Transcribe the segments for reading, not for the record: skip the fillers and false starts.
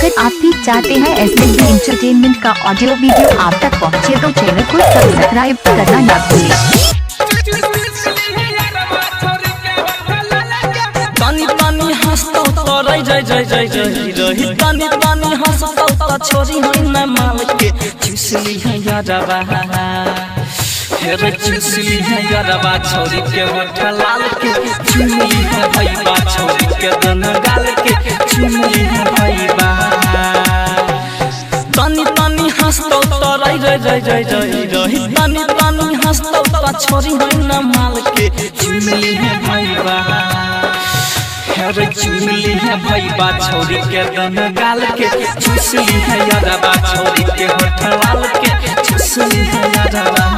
अगर आप भी चाहते हैं एस एंटरटेनमेंट का ऑडियो वीडियो आप तक पहुंचे तो चैनल को सब्सक्राइब करना ना भूलें। तनी तनी हंसतौ त रही रही रही रही रही रही तनी तनी हंसतौ त छोरी होइ न माल के चुसली है यारबा हेरे चुसली है यारबा छोरी के होठ लाल के चुमली है भईबा छोरी के दोनों गाल के चुमली है भईबा। तनी तनी हंसतौ त रही रही रही रही रही रही तनी तनी हंसतौ त छोरी होइ न माल के चुमली है भईबा हेरे चुमली है भईबा छोरी के दोनों गाल के चुसली है यारबा छोरी के होठ लाल के चुसली है यारबा।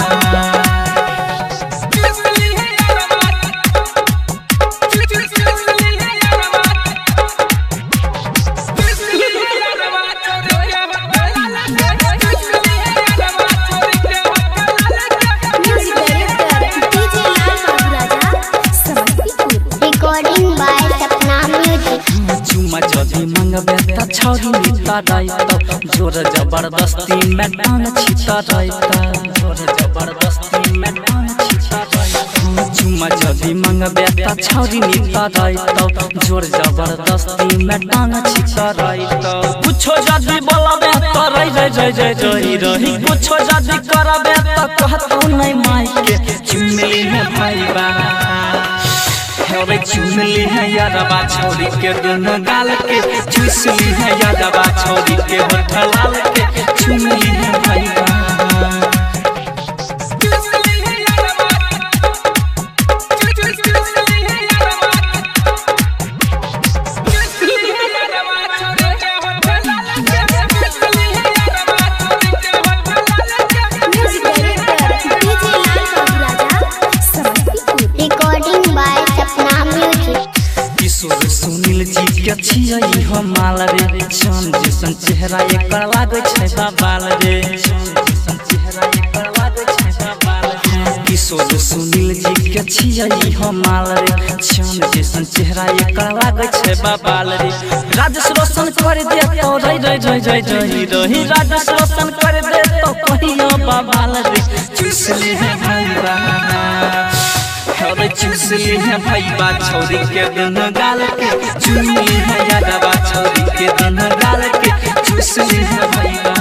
Music director DJ Lal Babu Raja, Samastipur. Recording by Sapna Music. चुमा जदि मंगबे त छौरी मिता रहितौ जोर जबरदस्ती में टांग छिता रहितौ जोर जबरदस्ती में टांग छिता रहितौ। चुमा जदि मंगबे त छौरी मिता रहितौ जोर जबरदस्ती में टांग छिता रहितौ। कुछो जदि बोलबे त रही रही रही रही रही रही कुछो जदि करबे त कहतौ नै माई के चुमली है भईबा हेरे चुमली है यारबा छोरी के दोनों गाल के चुसली है यारबा छोरी के होठ लाल के चुमली है भईबा। Music director DJ Lal Babu Raja, Samastipur. Recording by Sapna Music. Kishore Sunil ji के छियै हो माल रे चान जैसन चेहरा एकर लागै छै बबाल रे चान जैसन चेहरा एकर लागै छै बबाल रे। किशोर सुनील जी के छियै हो माल रे चान जैसन चेहरा एकर लागै छै बबाल रे। राजेश रोशन कर दे तो रही रही रही रही रही रही राजेश रोशन कर दे तो कहियो बबाल रे चुसली है भईबा हेरे चुसली है भईबा छोरी के दोनों गाल के चुमली है यारबा छोरी के दोनों गाल के चुसली है भईबा।